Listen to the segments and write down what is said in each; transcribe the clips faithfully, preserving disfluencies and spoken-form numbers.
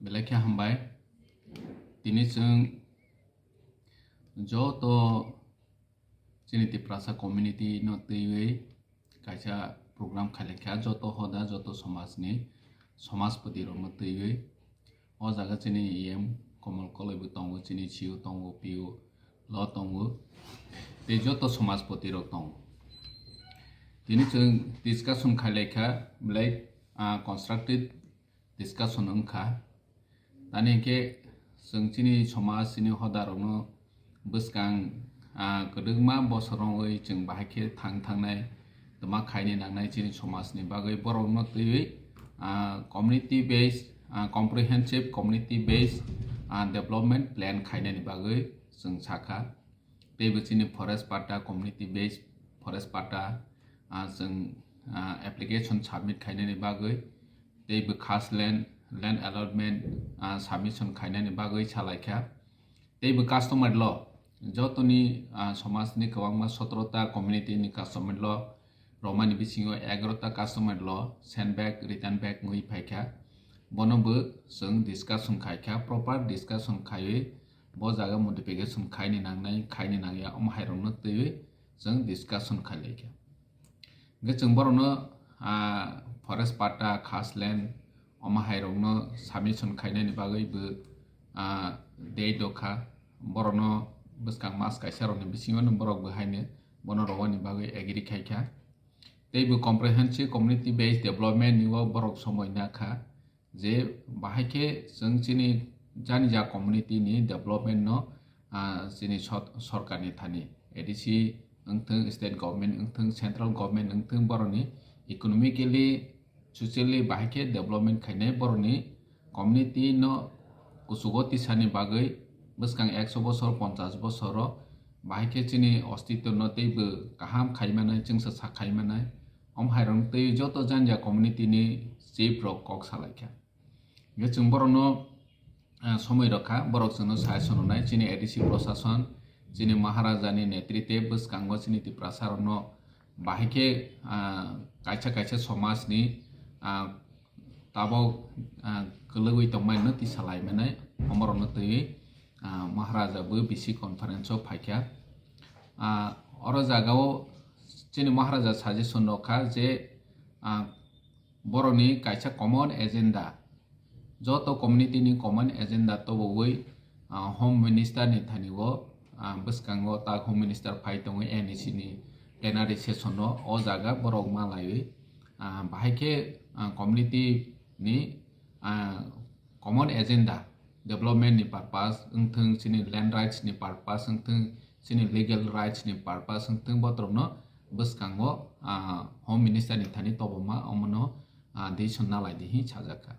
Belai khe hambai. Tini chwng joto chini Tiprasa community no twiwi kaisa program khailaikha, joto hoda, joto somajni somajpoti rokno twiwi. O jaga chini E M Komol Koloi bo tongo, chini C E O tongo, P O lo tongo, tei joto somajpoti rok tongo. Tini chwng discussion khailaikha, belai, ah, constructive discussion wngkha. Tani hinkhe chwng chini somaj, chini hoda rokno bwskang, ah, kwdwkma bosor wngwi chwng bahai khe thang thangnai, twma khaini nangnai chini somajni bagwi borokno twiwi, ah, community based, ah, comprehensive community based, ah, development plan khainani bagwi chwng sakha. Teibo chini forest patta, community based forest patta, ah, chwng, ah, application submit khainani bagwi, teibo khas land, land allotment, ah, submission khainani bagwi salaikha. Teibo customer law, jotoni, ah, somajni kwbangma sotoro ta community ni customer law romani bisingo egaroh ta customer law, send back, return back wngwi phaikha. Bono bo chwng discussion khaikha, proper discussion khaiwi bo jaga modification khaini nangnai, khaini nangya, omo hairokno twiwi chwng discussion khailaikha. Hwnkhe chwng borokno, ah, forest patta, khas land, omo hairokno submission khainani bagwi bo, ah, date dokha. Borokno bwskang mas kaisa rokni bisingo no borok bo haino bono rwani bagwi agree khaikha. Teibo comprehensive community based development ni o borok somoi nakha. Je bahai khe chwng chini janija community ni development no, ah, chini sot-, sorkar ni thani A D C wngthwng, state government wngthwng, central government wngthwng, borokni economically, socially bahai khe development khainai, borokni community no kuchugo tisani bagwi bwskang ekso bosor, ponchash bosor o bahai khe chini ostitw no teibo kaham khaimanai, chwngsa sak khaimanai. Om hairok tei joto janja community ni chief rok kok salaikha. Hingke chwng borokno, ah, somoi rokha, borok chwngno suggestion rwnai, chini A D C prosason, chini Maharaja ni netritwe bwskango chini Tiprasa rokno bahai khe, ah, kaisa kaisa somaj ni, ah, tabok, ah, kwlwgwi tongmani no tisa lai manai, omorokno twiwi, ah, Maharaja bo bisi conference o phaikha. Ah, oro jagao chini Maharaja suggestion rokha je, ah, borokni kaisa common agenda, joto community ni common agenda tobogwi, ah, Home Minister ni thani o, ah, bwskango tak Home Minister phai tongo N E C ni plenary session o, o jaga borok ma laiwi, ah, bahai khe, ah, community ni, ah, common agenda, development ni purpose wngthwng, chini land rights ni purpose wngthwng, chini legal rights ni purpose wngthwng, botorokno bwskango, ah, Home Minister ni thani toboma omono, ah, decision nalai di hin sajakha.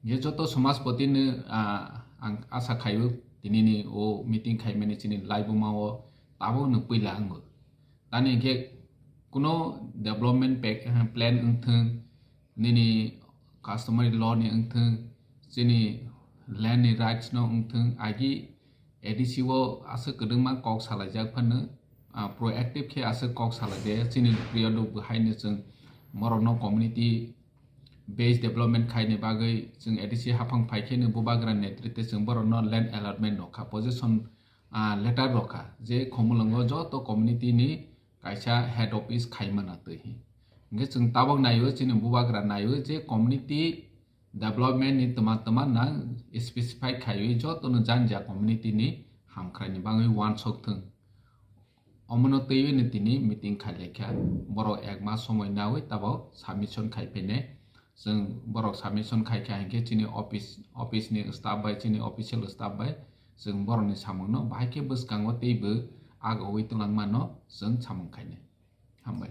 Je joto somajpoti no, ah, ang asa khaio tini ni o meeting khaimani chini laibuma o tabok no puila wngbo. Tani hinkhe kuno development pack, eh, plan wngthwng, nini customary law ni wngthwng, chini land ni rights no wngthwng, agi A D C o aswk kwdwngma kok salaijak phano, ah, proactive khe aswk kok salaide, chini priyo rok bo haino chwng borokno community based development khaini bagwi chwng A D C haphang phai kheno bubagra netritwe chwng borokno land allotment rokha, possession, ah, letter rokha, je Khumulwngo joto community ni kaisa head office khaimana twi hi. Hingke chwng tabok naio, chini bubagra naio je community development ni twma twma nang specify khaiwi jotono janja community ni hamkrai ni bagwi uansuk thwng. Omono twiwi no tini meeting khailaikha, borok ek mas somoi nawi tabok submission khai phainai. Chwng borok submission khaikha hinkhe chini office, office ni staff bai, chini official staff bai chwng borokni samungno bahai khe bwskango teibo agogwi twlangmano chwng samung khainai. Hambai.